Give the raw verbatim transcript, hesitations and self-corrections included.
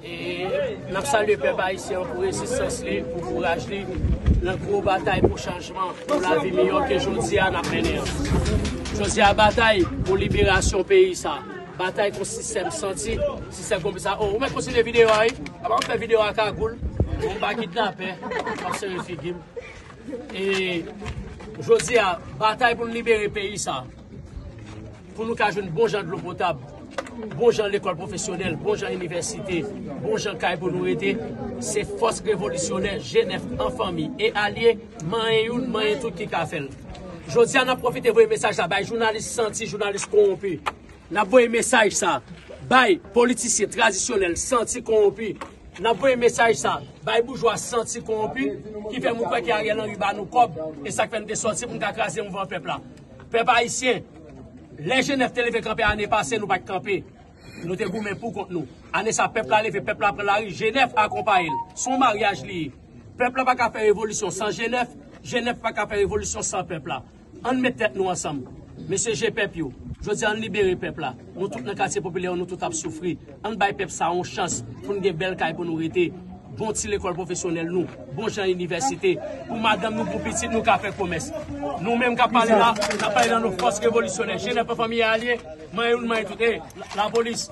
E n ap salye pèp ayisyen an pou rezistans li, pou kouraj li nan gwo batay pou chanjman, pou lavi miyò ke jodi a n ap mennen an. Jodi a batay pou liberasyon peyi sa. Batay kont sistèm santi, sistèm konplis sa. Oh, ou mèt kontinye videyo a, wi. Apa m fè videyo a kagoul. Bon, m pa kidnapè. M ap sere figi m. E jodi a, batay pou n libere peyi sa. Pou nou ka jwenn bon jan dlo potab, bon jan lekòl pwofesyonèl, bon jan inivèsite, bon jan kay pou nou rete, se fòs revolisyonè G nèf an fanmi e alye, manyen youn, manyen tout ki ka fè l. Jodi a, n ap pwofite voye mesaj la bay jounalis santi, jounalis kowonpi. N ap voye mesaj sa bay politisyen tradisyonèl santi kowonpi. N ap voye mesaj sa bay boujwa santi kowonpi ki fè moun kwè ke Ariel Henry ba nou kòb, e sa k fè n te sòti pou n ka kraze mouvman pèp la. Pèp ayisyen, lè G nèf te leve kanpe ane pase, nou pa t kanpe. Nou te goumen pou kont nou. Ane sa, pèp la leve, pèp la pran lari, G nèf akonpaye l. Se yon maryaj li ye. Pèp la pa ka fè revolisyon san G nèf, G nèf pa ka fè revolisyon san pèp la. Ann met tèt nou ansanm. Mesye G pèp yo, jodi a ann libere pèp la. Nou tout nan katye popilè yo, nou tout ap soufri. Ann bay pèp sa yon chans pou n gen bèl kay pou nou rete. Bon ti lekòl pwofesyonèl nou, bon jan inivèsite. Pou madanm nou, pou pitit nou ka fè komès. Nou menm k ap pale la, n ap pale nan non fòs revolisyonè. G nèf an fanmi e alye, manyen youn, manyen tout. E, la, lapolis,